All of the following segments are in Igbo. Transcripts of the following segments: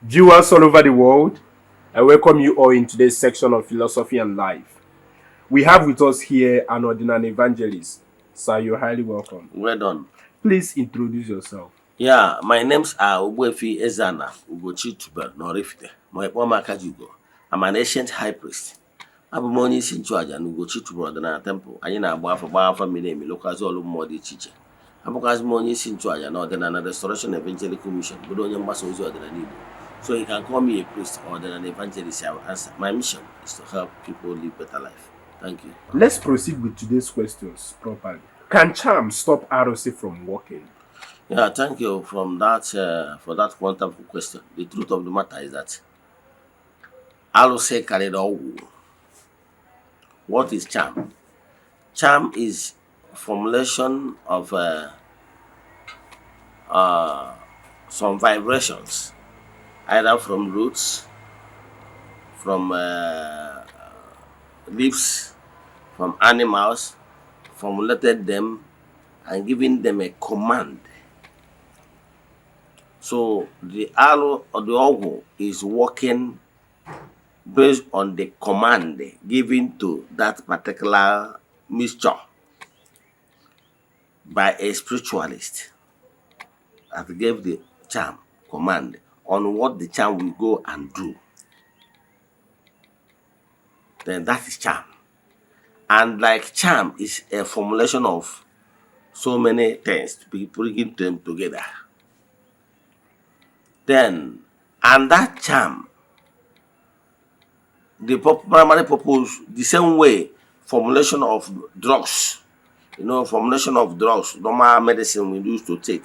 Viewers all over the world, I welcome you all in today's section of Philosophy and Life. We have with us here an Odinani evangelist. Sir, you're highly welcome. Well done. Please introduce yourself. Yeah, my names are Ogbuefi Ezana Ugochi Tubelu n'Oraifite, ma ịkpọ m Akajiugo. I'm an ancient high priest. Abụ m onye isi nchụaja na Ugochi Tubelu Ọdịnala Temple. Anyị na-agba afa, gbaa afa miri emi, lụkwazị ọlụ mmụọ dị iche iche. Abụkwazị m onye isi nchụaja na Ọdịnala Restoration Evangelical Mission, bụrụ onye mgbasa ozi ọdịnala Igbo. So you can call me a priest or an evangelist. I will answer. My mission is to help people live better life. Thank you. Let's proceed with today's questions properly. Can charm stop ROC from working? Yeah, thank you from that for that wonderful question. The truth of the matter is that alụsị karịrị ọgwụ. What is charm? Charm is formulation of some vibrations, either from roots, from leaves, from animals, formulated them and giving them a command. So the alụ or the ọgwụ is working based on the command given to that particular mixture by a spiritualist that gave the charm command on what the charm will go and do. Then that is charm. And like charm is a formulation of so many things to be bringing them together. Then, and that charm, the primary purpose, the same way formulation of drugs, formulation of drugs, normal medicine we used to take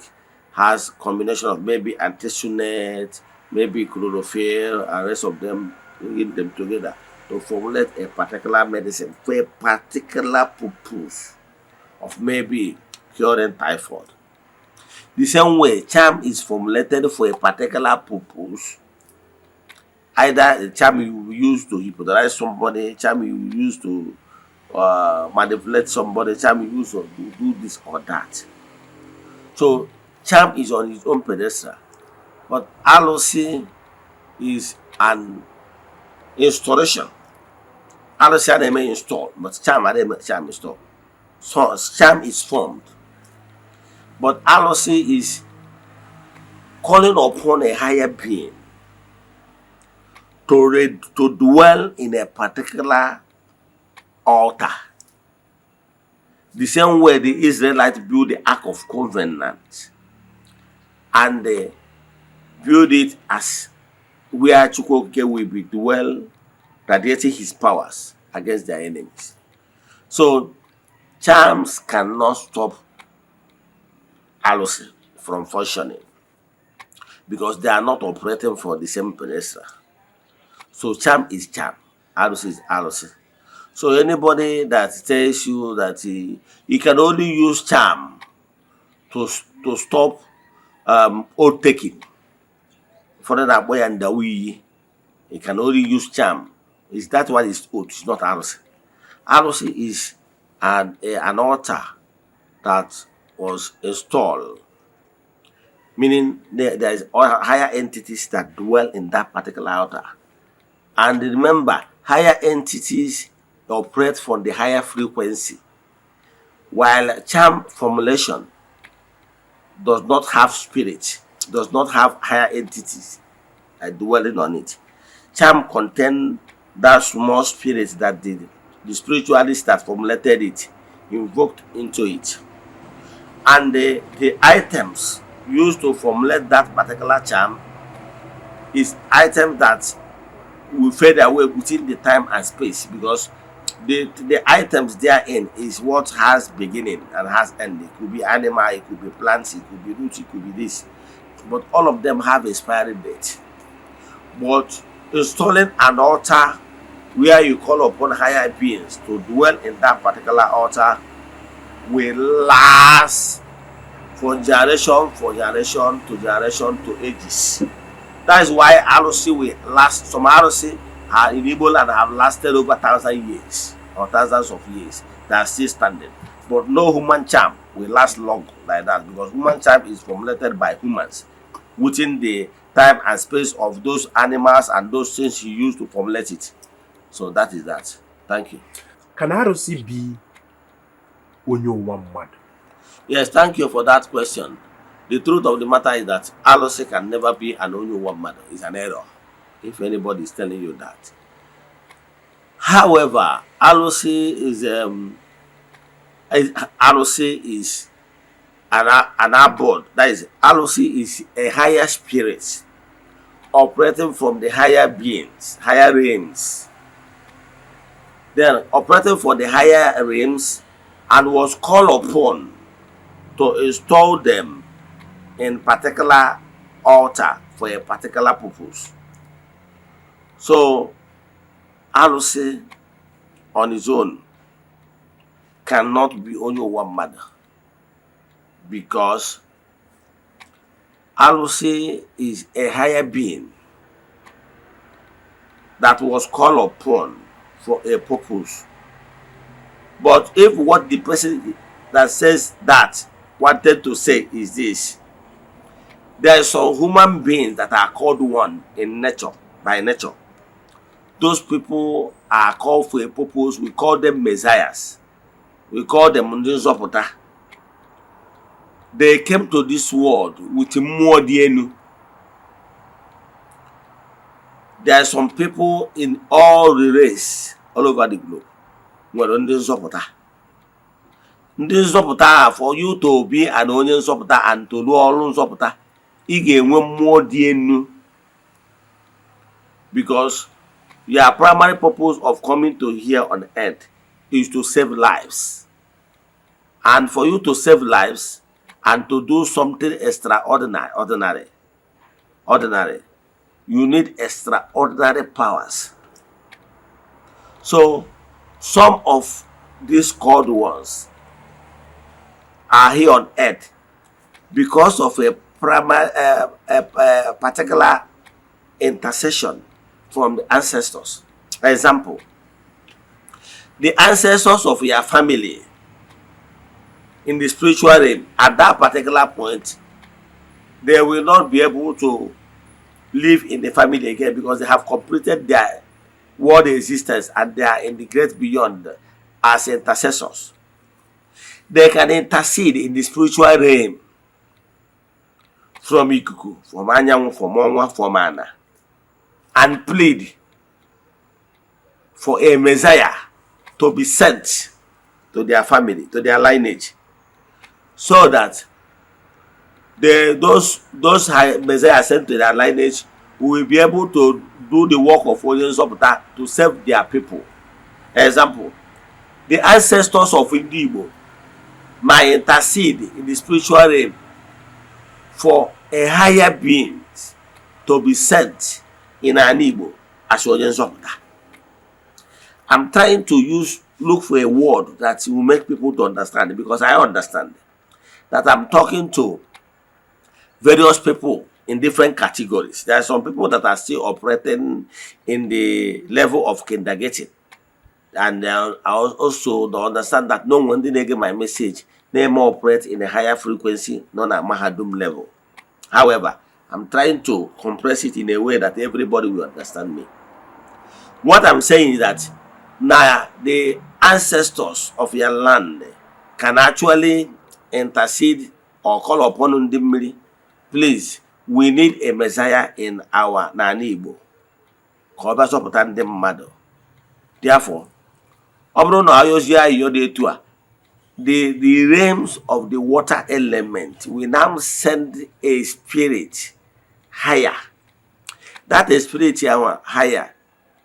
has combination of maybe artesunate, maybe chlorophyll, and rest of them, bringing them together to formulate a particular medicine for a particular purpose of maybe curing typhoid. The same way, charm is formulated for a particular purpose. Either the charm you use to hypnotize somebody, charm you use to manipulate somebody, charm you use to do this or that. So, charm is on its own pedestal. But alụsị is an installation. Alụsị a na-eme install, but charm a na-eme charm install. So charm is formed. But alụsị is calling upon a higher being to dwell in a particular altar. The same way the Israelites built the Ark of Covenant and they build it as where Chukwu Okike will be dwell, radiating his powers against their enemies. So charms cannot stop alụsị from functioning because they are not operating for the same pedestal. So charm is charm, alụsị is alụsị. So anybody that tells you that he can only use charm to stop oath taking, ụfọdụ na-akpọ ya ndawa iyi, he can only use charm. Is that what is oath? It's not alụsị. Alụsị is an altar that was installed, meaning there is higher entities that dwell in that particular altar. And remember, higher entities operate from the higher frequency, while charm formulation does not have spirit, does not have higher entities dwelling on it. Charm contain that small spirit that the spiritualist that formulated it invoked into it. And the items used to formulate that particular charm is item that will fade away within the time and space, because the items therein is what has beginning and has end. It could be animal, it could be plants, it could be roots, it could be this. But all of them have expiry date. But installing an altar where you call upon higher beings to dwell in that particular altar will last for generation to generation to ages. That is why alụsị will last. Some alụsị are in Igbo land have lasted over 1,000 years or thousands of years. They are still standing. But no human charm will last long like that, because human charm is formulated by humans within the Time and space of those animals and those things you use to formulate it. So that is that. Thank you. Can arụsị be onye ụwa mmadụ? Yes, thank you for that question. The truth of the matter is that alụsị can never be an onye ụwa mmadụ. It's an error if anybody is telling you that. However, alụsị is an abode. That is, alụsị is a higher spirit operating from the higher beings, higher realms. Then operating for the higher realms and was called upon to install them in particular altar for a particular purpose. So, alụsị on his own cannot be onye ụwa mmadụ because alụsị is a higher being that was called upon for a purpose. But if what the person that says that wanted to say is this, there are some human beings that are called one in nature, by nature. Those people are called for a purpose. We call them messiahs. We call them ndị nzọpụta. They came to this world with mmụọ dị elu. There are some people in all the race all over the globe nwere ndị nzọpụta. Ndị nzọpụta a, for you to be an onye nzọpụta and to rụọ ọrụ nzọpụta, ị ga-enwe mmụọ dị elu, because your primary purpose of coming to here on earth is to save lives. And for you to save lives and to do something extraordinary ordinary, you need extraordinary powers. So some of these called ones are here on earth because of a primary a particular intercession from the ancestors. Example, the ancestors of your family in the spiritual realm, at that particular point, they will not be able to live in the family again because they have completed their world existence and they are in the great beyond as intercessors. They can intercede in the spiritual realm from ikuku, from anyanwụ, from ọnwa, from ana, and plead for a messiah to be sent to their family, to their lineage, so that the those high messiah sent to their lineage will be able to do the work of onye nzọpụta to save their people. Example, the ancestors of ndị Igbo might intercede in the spiritual realm for a higher being to be sent in an Igbo as onye nzọpụta. I'm trying to use look for a word that will make people to understand, because I understand that I'm talking to various people in different categories. There are some people that are still operating in the level of kindergarten. And I also don't understand that no one didn't get my message. They more operate in a higher frequency, not at Mahadum level. However, I'm trying to compress it in a way that everybody will understand me. What I'm saying is that now the ancestors of your land can actually intercede or call upon ndị mmiri, "Please, we need a messiah in our n'ala Igbo ka ọ bịa zọpụta ndị mmadụ." Therefore, ọ bụrụ na ayọzie ayịyọ dị etu a, the realms of the water element will now send a spirit higher. That spirit ahụ higher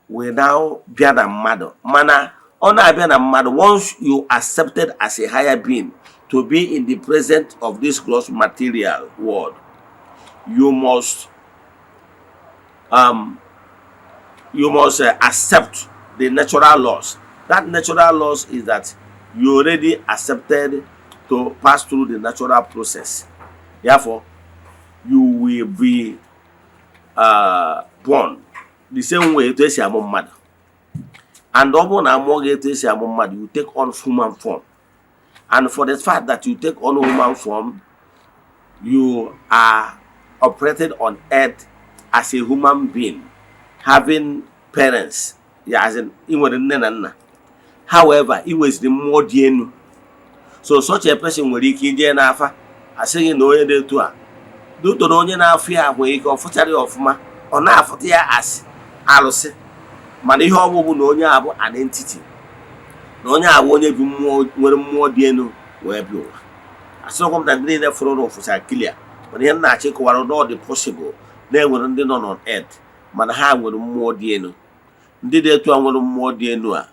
will now bịa na mmadụ, mana ọ na-abịa na mmadụ, once you accepted as a higher being to be in the presence of this gross material world, you must accept the natural laws. That natural laws is that you already accepted to pass through the natural process. Therefore, you will be born the same way etu esi amụ mmadụ. And ọ bụrụ na amụọ gị etu esi amụ mmadụ, you take on human form. And for the fact that you take on human form, you are operated on earth. As a human being having parents ya, as in ị nwere nne na nna, however ị nweziri mmụọ dị elu. So such a person nwere ike ije n'afa, asịghị na onye dị etu a dutoro onye na-afụ ya nwere ike ọ fụchara ya ọfụma, ọ na-afụta ya asị arụsị, mana ihe ọ bụ na onye a bụ an entity, na onye a bụ onye bi mmụọ, nwere mmụọ dị elu wee bịa ụwa. Asịrịkwa m na ndị niile fụrụ n'ụfụcha clear, mana ihe m na-achọ ịkọwara na ọ dị possible na enwere ndị nọ on earth mana ha nwere mmụọ dị elu. Ndị dị etu a nwere mmụọ dị elu a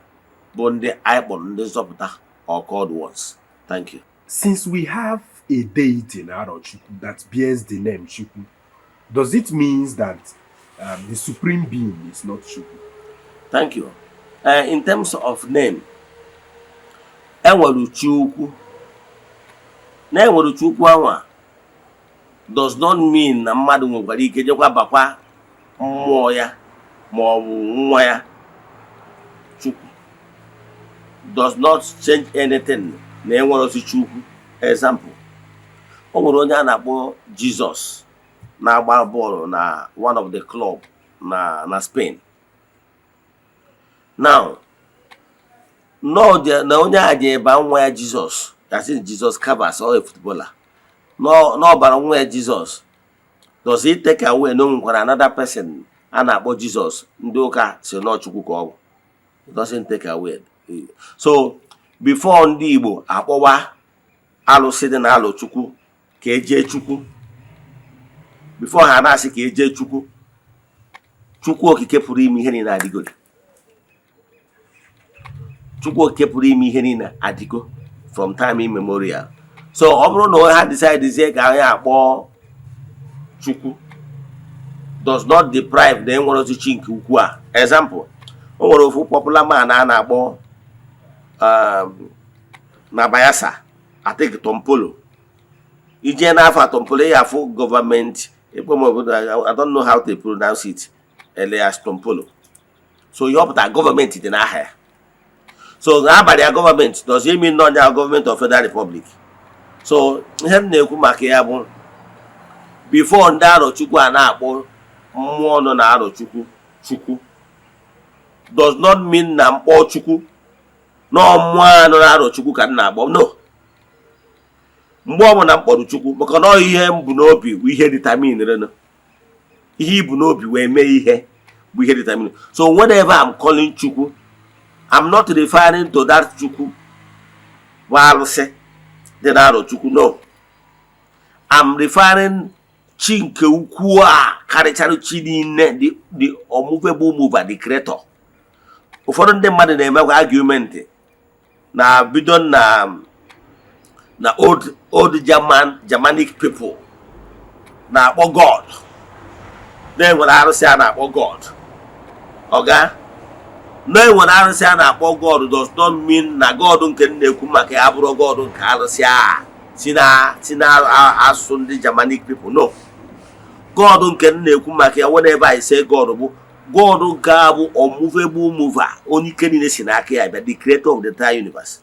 bụ ndị anyị kpọrọ ndị nzọpụta or called ones. Thank you. Since we have a deity in Arochukwu that bears the name Chukwu, does it mean that the supreme being is not Chukwu? Thank you. In terms of name, enwere Chukwu. Na enwere Chukwu anwa does not mean na mmadụ nwekwara ike jekwa bakwa mmụọ ya ma ọ bụ nwa ya Chukwu. Does not change anything na enwere ozi Chukwu. Example, o nwere onye a na-akpọ Jizọs na-agba bọọlụ na one of the club na Spain. Now, na onye a ji eba nwa ya Jizọs, that is Jesus Cabas or a footballer, n'ọbara nwa ya Jizọs, does it take away na o nwekwara another person a na-akpọ Jizọs ndị ụka si nọ Chukwu ka ọ bụ? It doesn't take away. So before ndị Igbo akpọwa alụsị dị na alụ Chukwu ka ejee Chukwu, before ha na-asị ka ejee Chukwu, Chukwu Okike pụrụ ime ihe niile adịgoro. Chukwu Okike pụrụ ime ihe niile adịgo from time immemorial. So ọ bụrụ na ha decide ka anyị akpọ Chukwu, does not deprive na enwere otu chi nke ukwu a. Example, o nwere ofu popular man a na-akpọ na Bayelsa, I think Tompolo. Ije n'afọ Tompolo ya, afụ gọọmenti obodo, I don't know how to pronounce it, Elias Tompolo. So ihe ọ pụtara, gọọmenti dị n'aha ya. So n'abalị ya gọọmenti, does it mean na onye gọọmenti of Federal Republic? So ihe m na-ekwu maka ya bụ, before ndị Arọchukwu a na-akpọ mmụọ nọ na Arọchukwu Chukwu, does not mean na mkpọ Chukwu na mmụọ a nọ na Arọchukwu ka m na-akpọ. No, mgbe ọbụla m kpọrọ Chukwu, maka na ọ ihe m bụ n'obi bụ ihe determine, ihe ibu n'obi wee mee ihe bụ ihe determine. So whenever I'm calling Chukwu, I'm not referring to that Chukwu bụ arụsị dị na Arọchukwu. No, I'm referring chi nke ukwu a karịchara chi niile, the unmovable mover, the creator. Ụfọdụ ndị mmadụ na-emekwa argument na bido na old old Germanic people na-akpọ God, na-enwere arụsị a na-akpọ God. Ọga na-enwere arụsị a na-akpọ God does not mean na God nke m na-ekwu maka ya abụrụ God nke arụsị a si na asụsụ ndị Germanic people. No, God nke m na-ekwu maka ya whenever I say God bụ God nke a bụ unmovable mover, onye ike niile si n'aka ya bịa, the creator of the entire universe.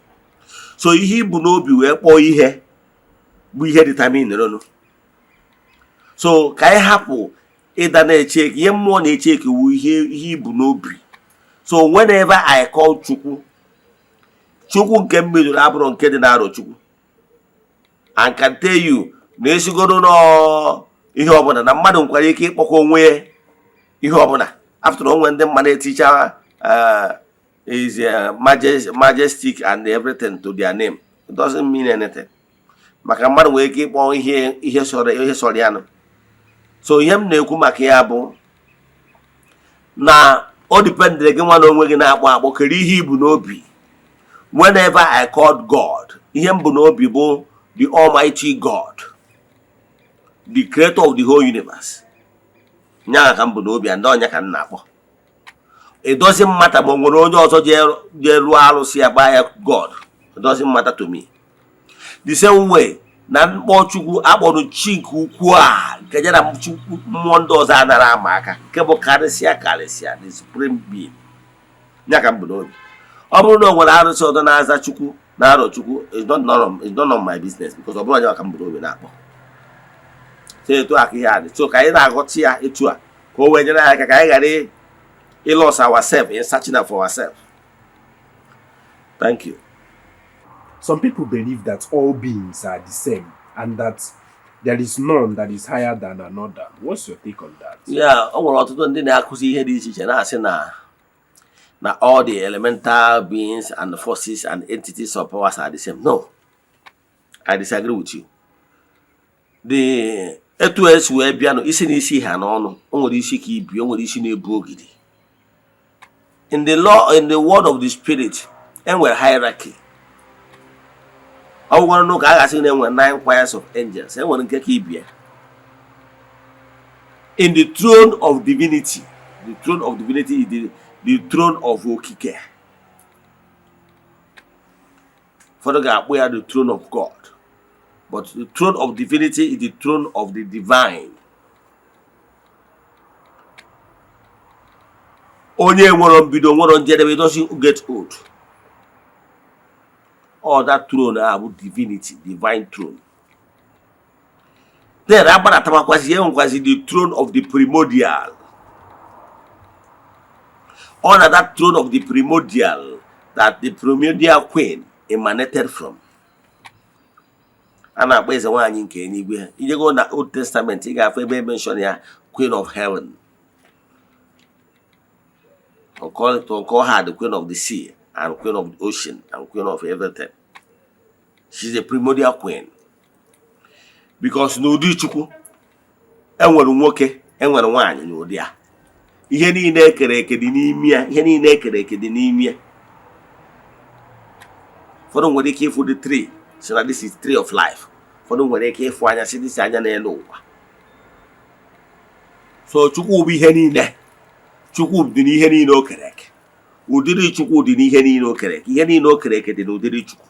So ihe ibu n'obi wee kpọọ ihe bụ ihe determine. So ka anyị hapụ ịda na-eche ihe mmụọ na-eche wu ihe ibu n'obi. So whenever I call Chukwu, Chukwu nke m bidoro abụrụ nke dị n'arọ Chukwu. I can tell you na esigodo nọọ ihe ọbụla na mmadụ nwekwara ike ịkpọkọ onwe ya ihe ọbụla. After onwe ndị mmadụ eticha is majestic and everything to their name, it doesn't mean anything, maka mmadụ nwere ike ịkpọ ihe sọrọ ya nụ. So ihe m na-ekwu maka ya bụ na o dependịrị gị nwa na onwe gị na-akpọ akpọ kere ihe ibu n'obi. Whenever I called God, ihe m bụ n'obi bụ the Almighty God, the creator of the whole universe. Nya ka m bụ n'obi and ọnya ka m na-akpọ. It doesn't matter ma o nwere onye ọzọ jee rụọ arụsị ya gbaa ya God. It doesn't matter to me. The same way na mkpọ Chukwu akpọrọ chi nke ukwu a nke ya na Chukwu mmụọ ndị ọzọ anara ama aka, nke bụ karịsịa karịsịa, the supreme being, ya ka m bụ n'obi. Ọ bụrụ na o nwere arụsị ọzọ na-aza Chukwu na arọ Chukwu, it's none of my business, because ọ bụrụ onye ka m bụ n'obi na-akpọ. So etu a ka ihe a dị. So ka anyị na-aghọta ya etu a. Ka o wee nyere anyị aka ka anyị ghara ịlose ourselves in searching for ourselves. Thank you. Some people believe that all beings are the same and that there is none that is higher than another. What's your take on that? Ya, o nwere ọtụtụ ndị na-akụzi ihe dị iche iche na-asị na all the elemental beings and forces and entities of powers are the same. No, I disagree with you. The etu esi wee bịa nụ, isi na isi ha n'ọnụ, o nwere isi ka ibi, o nwere isi na-ebu ogidi. In the law, in the world of the spirit, enwere hierarchy. Ọ bụkwara n'ụka a ga-asị na enwere nine choirs of angels, enwere nke ka ibie. In the throne of divinity, the throne of divinity is the throne of Okike. Ụfọdụ ga-akpọ ya the throne of God, but the throne of divinity is the throne of the divine. Onye nwere mbido, nwere njedebe, doesn't get old. All that throne ahụ bụ divinity, divine throne. Then agbadatabakwazi, enwekwazi the throne of the primordial. On that throne of the primordial that the primordial queen emanated from, a na-akpọ eze nwaanyị nke eluigwe. Ijego na Old Testament, ị ga-afụ ebe mention ya, Queen of Heaven. To call her the Queen of the Sea and Queen of the Ocean and Queen of everything. She's a primordial queen because n'ụdị Chukwu enwere nwoke, enwere nwaanyị. N'ụdị a, ihe niile ekere eke dị n'ime ya. Ihe niile ekere eke dị n'ime ya. Ụfọdụ nwere ike ịfụ the tree, si na this is tree of life. Ụfọdụ nwere ike ịfụ anya, si this anya n'elu ụwa. So Chukwu bụ ihe niile. Chukwu dị n'ihe niile o kere eke. Ụdịrị Chukwu dị n'ihe niile o kere eke. Ihe niile o kere eke dị n'ụdịrị Chukwu.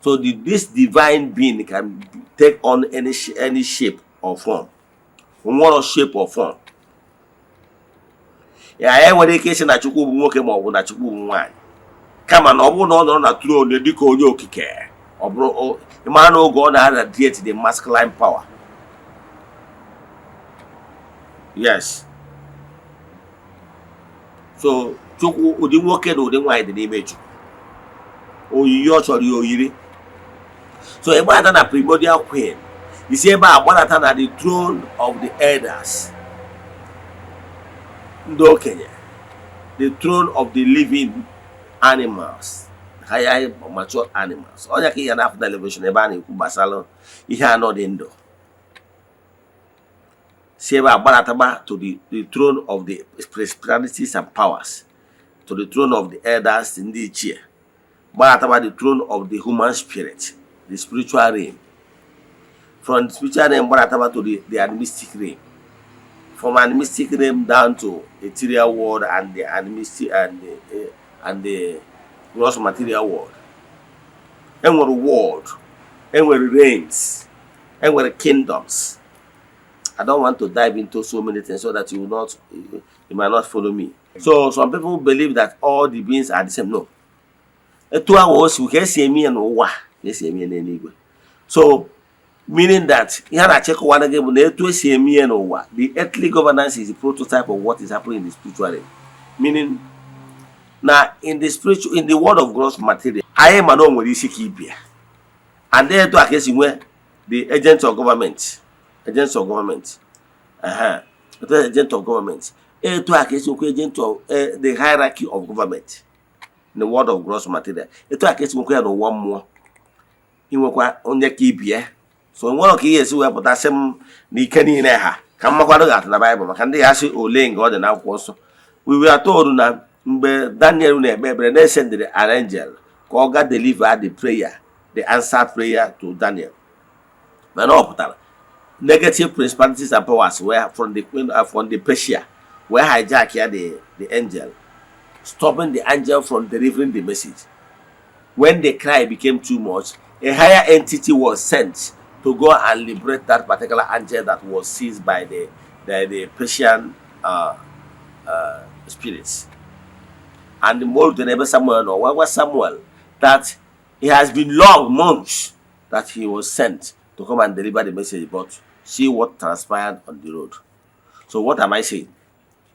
So this divine being can take on any shape or form. Nwere shape or form ya, ya nwere ike ịsị na Chukwu bụ nwoke ma ọ bụ na Chukwu bụ nwaanyị, kama na ọ bụrụ na ọ nọrọ na throne dịka onye okike, ọ bụrụ ịmara na oge ọ na-radiate the masculine power. Yes, so Chukwu, ụdị nwoke na ụdị nwaanyị dị n'ime Chukwu, oyiyi ọ chọrọ ya oyiri. So ị gbadata na primordial queen, isi ebe a gbadata na the throne of the elders, ndị okenye, the throne of the living animals, higher mature animals. Ọnya ka ị ga na-afụ na elevation ebe a na-ekwu gbasara ihe anọ dị ndụ. Si ebe a gbadataba to the throne of the principalities and powers, to the throne of the elders, ndị ichie, gbadataba the throne of the human spirit, the spiritual realm. From the spiritual realm gbadataba to the animistic realm. From animistic realm down to ethereal world and the animistic and the gross material world. Enwere world, enwere realms, enwere kingdoms. I don't want to dive into so many things so that you might not follow me. So some people believe that all the beings are the same. No. Etu ahụ o si ka esi eme ya n'ụwa ka esi eme ya n'eluigwe. So meaning that ihe a na-achịkọwara gị bụ na etu esi eme ya n'ụwa, the earthly governance is the prototype of what is happening in the spiritual realm. Meaning na in the spiritual, in the world of gross material, anyị ma na o nwere isi ka ibia, and etu a ka esi nwee the agent of government, agents of government, etu agent of government, etu a ka esi nwekwa agent of the hierarchy of government in the world of gross material. Etu a ka esi nwekwa ya n'ụwa mmụọ, inwekwa onye ka ibie. So nwere ka ihe esi wee pụta sị m na ike niile ha ka mmakwado ga-atụ na Baịbụl maka ndị ya sị ole nga ọ dị n'akwụkwọ nsọ. We were told na mgbe Daniel na-ekpe ekpere, na-esendịrị an angel ka ọ ga deliver the prayer, the answer prayer to Daniel. Mana ọ pụtara negative principalities and powers were from the queen, from the Persia, wee hijack ya the angel, stopping the angel from delivering the message. When the cry became too much, a higher entity was sent to go and liberate that particular angel that was seized by the Persian spirits. And the more than ever Samuel no, where was Samuel that it has been long months that he was sent to come and deliver the message, but see what transpired on the road. So what am I saying?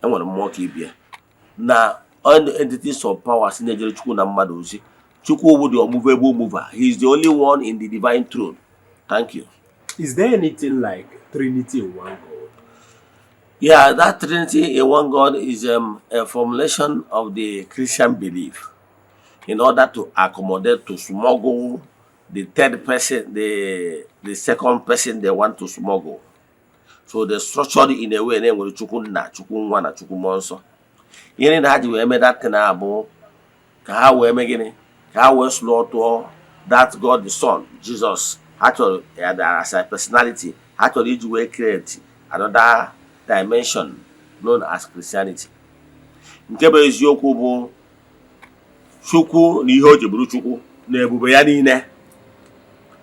Enwere mmụọ ka ibie na all the entities of powers na-ejere Chukwu na mmadụ ozi. Chukwu bụ the unmovable mover. He is the only one in the divine throne. Thank you. Is there anything like Trinity in one God? Yeah, that Trinity in one God is a formulation of the Christian belief in order to accommodate, to smuggle the third person, the second person they want to smuggle. So they structured it in a way na enwere Chukwu Nna, Chukwu Nwa na Chukwu Mmụọ Nsọ. Ihe niile ha ji wee mee that thing abụ ka ha wee mee gịnị? Ka ha wee slaughter that God the Son, Jesus. Ha chọrọ ya as a personality. Ha chọrọ iji wee create another dimension known as Christianity. Nke bụ eziokwu bụ Chukwu na ihe o ji bụrụ Chukwu na ebube ya niile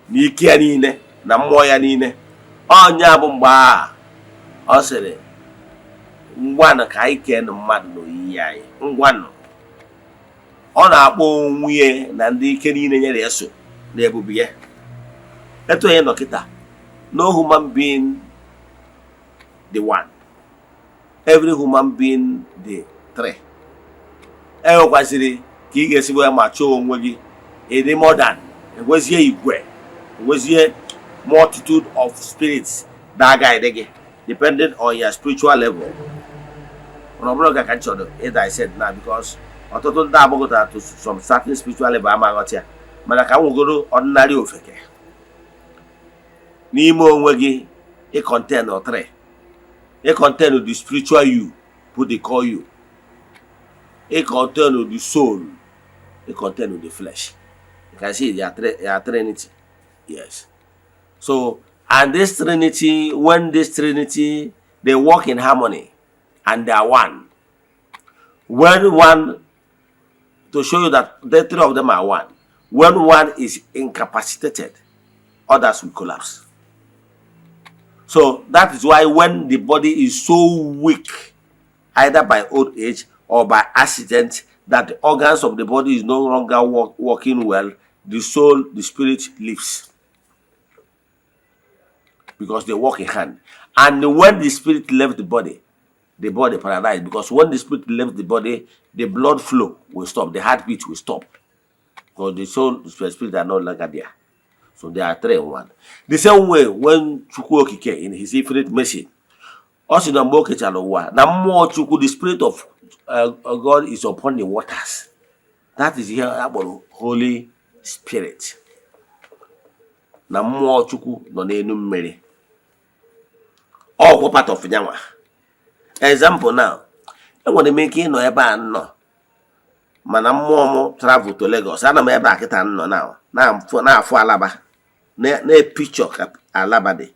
na ike ya niile na mmụọ ya niile. Ọnya bụ mgbe a ọ sịrị, "Ngwanụ, ka anyị kee mmadụ n'oyiyi anyị." Ngwanụ, ọ na-akpọ onwe ya na ndị ike niile nyere ya so na ebube ya. Etu onye nọ kịta, no human being the one, every human being the three. Enwekwaziri ka ị ga-esi wee ma chọọ onwe gị ịdị more than, enwezie igwe, enwezie multitude of spirits na-guide gị depending on your spiritual level. Mana ọ bụrụ ka m chọrọ ịdissect na, because ọtụtụ ndị agbagotara to some certain spiritual level amaghọta ya. Mana ka m nwegoro ordinary ofeke, n'ime onwe gị, ị contain three. Ị contain the spiritual you, bụ the core you. Ị contain the soul. Ị contain the flesh. You can see their trinity. Yes. So, and this trinity, when this trinity, they work in harmony and they are one. When one, to show you that the three of them are one, when one is incapacitated, others will collapse. So that is why when the body is so weak, either by old age or by accident, that the organs of the body is no longer working well, the soul, the spirit leaves. Because they work in hand. And when the spirit left the body paralyzed. Because when the spirit left the body, the blood flow will stop, the heartbeat will stop. Because the soul, the spirit are no longer there. So they are three in one. The same way, when Chukwu Okike, in his infinite mercy, ọ sị na mgbe o kechara ụwa na mmụọ Chukwu, the spirit of God is upon the waters. That is ihe a kpọrọ Holy Spirit. Na mmụọ Chukwu nọ n'elu mmiri. Ọkwụ part of nyanwa. Example now, enwere m ike ịnọ ebe a nọ, mana mmụọ m travel to Lagos. Ana m ebe a kịta nọ now na-afụ Alaba, na-epicture ka Alaba dị.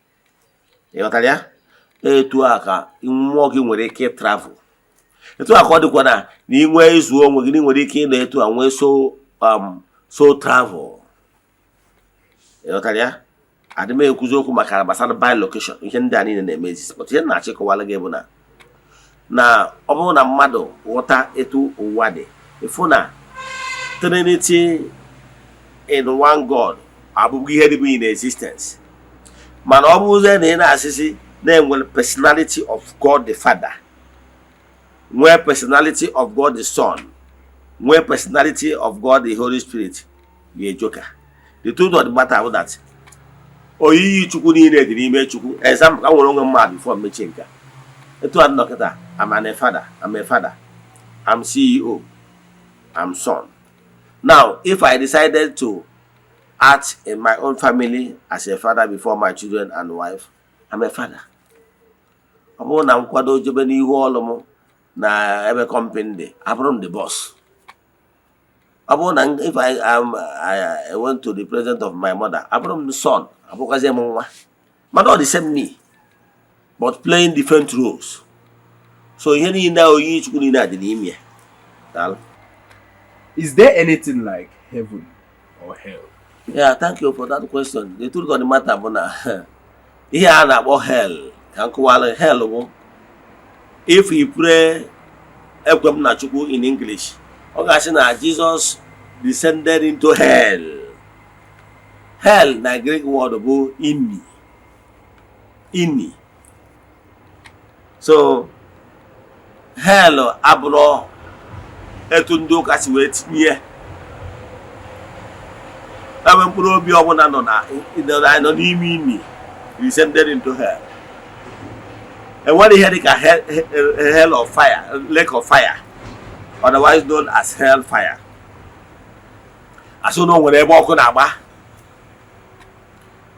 Ị ghọtara ya? Etu a ka mmụọ gị nwere ike travel. Etu a ka ọ dịkwa na ị nwee izu onwe gị na ị nwere ike ịnọ etu a nwee so travel. Ị ghọtara ya? Adị m ekwuzi okwu maka gbasara bilocation. Ihe ndị a niile na-eme exist, but ihe m na-achịkọwala gị bụ na ọ bụrụ na mmadụ ghọta etu ụwa dị, ịfụ na Trinity in one God abụghị ihe dịbụ in existence. Mana ọ bụrụzie na ị na-asịsị na-enwere personality of God the Father, nwee personality of God the Son, nwee personality of God the Holy Spirit, you a joker. The truth of the matter bụ that oyiyi Chukwu niile dị n'ime Chukwu. Example, ka m nwere onwe mmadụ before mechie nke a. Etu a nọ kịta, I'm an a father, I'm a father, I'm CEO, I'm son. Now, if I decided to act in my own family as a father before my children and wife, I'm a father. Ọ bụrụ na m kwado jebe n'ihu ọlụ m na ebe company dị, abụrụ m the boss. Ọ bụrụ na if I went to the presence of my mother, abụrụ m the son, abụkwazie m nwa. Mana ọ the same me, but playing different roles. So ihe niile, oyiyi Chukwu niile a dị n'ime ya. Daalụ. Is there anything like heaven or hell? Yeah, thank you for that question. The truth of the matter bụ na ihe a na-akpọ hell, ka m kụwara, hell bụ, if you pray "Ekwe m na Chukwu" in English, ọ ga-asị na Jesus descended into hell. Hell na Greek word bụ ini. Ini. So Hell abụrụ etu ndị ụka si wee tinye ebe mkpụrụ obi ọbụla nọ na nọ n'ime imi descended into hell. Enwere ihe dịka hell of fire, lake of fire, otherwise known as hell fire. Asụ na o nwere ebe ọkụ na-agba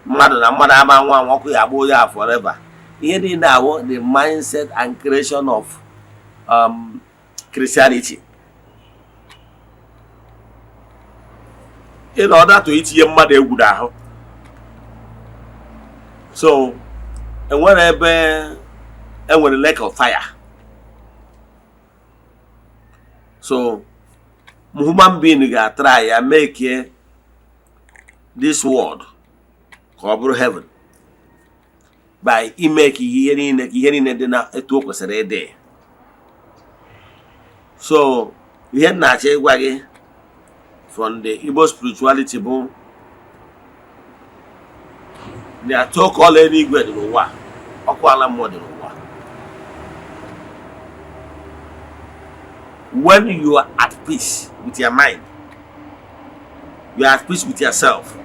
mmadụ na mmadụ ama nwa nwa ọkụ ya agba onye a forever. Ihe niile awụ the mindset and creation of Christianity in order to itinye mmadụ egwu n'ahụ. So enwere ebe enwere lake of fire. So human being ga-atry ya make this world ka ọ bụrụ heaven by ime ka ihe niile ka ihe niile dị na etu o kwesịrị ịdị. So ihe m na-achọ ịgwa gị from the Igbo spirituality bụ na so-called eluigwe dị n'ụwa, ọkụ ala mmụọ dị n'ụwa. When you are at peace with your mind, you are at peace with yourself,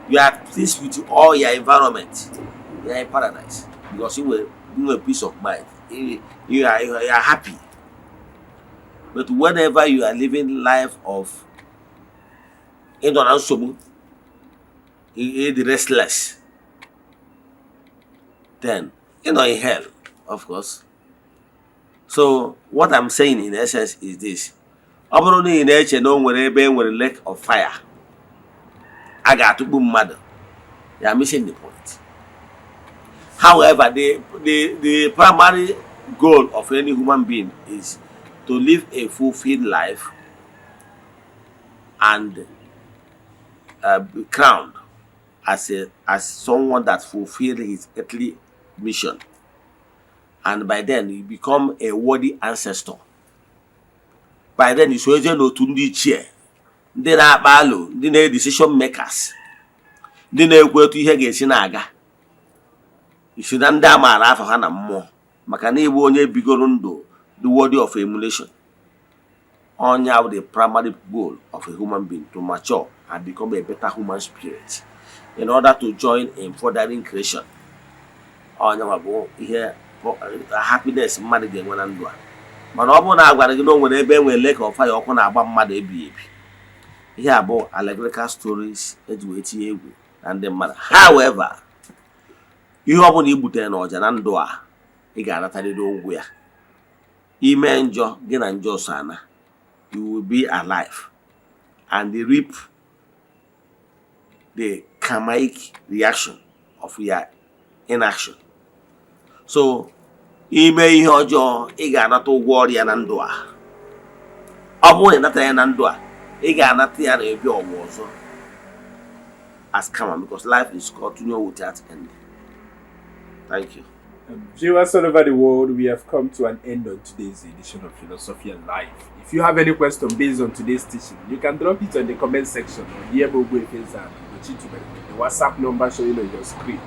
you are at peace with all your environment, you are in paradise, because you will you have peace of mind, you are happy. But whenever you are living life of ịnọ na nsogbu, ịdị restless, then ịnọ in hell, of course. So what I'm saying in essence is this: ọ bụrụ na ị na-eche na o nwere ebe e nwere lake of fire a ga-atụkpu mmadụ, you are missing the point. However, the primary goal of any human being is to live a fulfilled life and be crowned as someone that fulfilled his earthly mission, and by then you become a worthy ancestor. By then you sozie n'otu ndị ichie, ndị na-akpa alo, ndị na decision makers, ndị na-ekwu etu ihe ga-esi na-aga, isi na ndị a maara afọ ha na mmụọ, maka na ịbụ onye bigoro ndụ the worthy of emulation. Onya bụ the primary goal of a human being, to mature and become a better human spirit in order to join in furthering creation. Onya bụ ihe happiness mmadụ ga-enwe na ndụ a. Mana ọ bụrụ na a gwara gị na o nwere ebe e nwere lake of fire, ọkụ na-agba mmadụ ebighị ebi, ihe a bụ allegorical stories eji wee tinye egwu na ndị mmadụ. However, ihe ọ bụla i gbutere n'ọja na ndụ a, ị ga-anatarịrị ụgwọ ya. Ime njọ gị na njọ so ana, you will be alive and reap the karmic reaction of your inaction. So ime ihe ọjọọ, ị ga-anata ụgwọ ọrụ ya na ndụ a. Ọ bụrụ na ị nata ya na ndụ a, ị ga-anata ya na ebe ọgwụ ọzọ as karma, because life is continue without end. Thank you. Viewers all over the world, we have come to an end on today's edition of Philosophy and Life. If you have any question based on today's teaching, you can drop it on the comment section or DM Ogbuefi Eze-Ana Ugochi Tubelu, the WhatsApp number showing on your screen.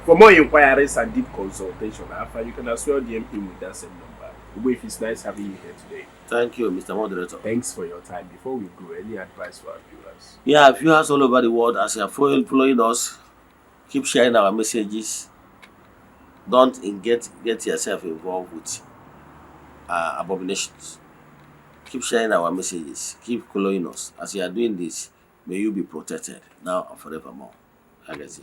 For more inquiries and deep consultation, Alpha, you can as well DM him with that same number. Ogbuefi, it's nice having you here today. Thank you, Mr. Moderator. Thanks for your time. Before we go, any advice for our viewers? Yeah, viewers all over the world, as you are following us, keep sharing our messages. Don't get yourself involved with abominations. Keep sharing our messages. Keep following us. As you are doing this, may you be protected now and forevermore. Agazie.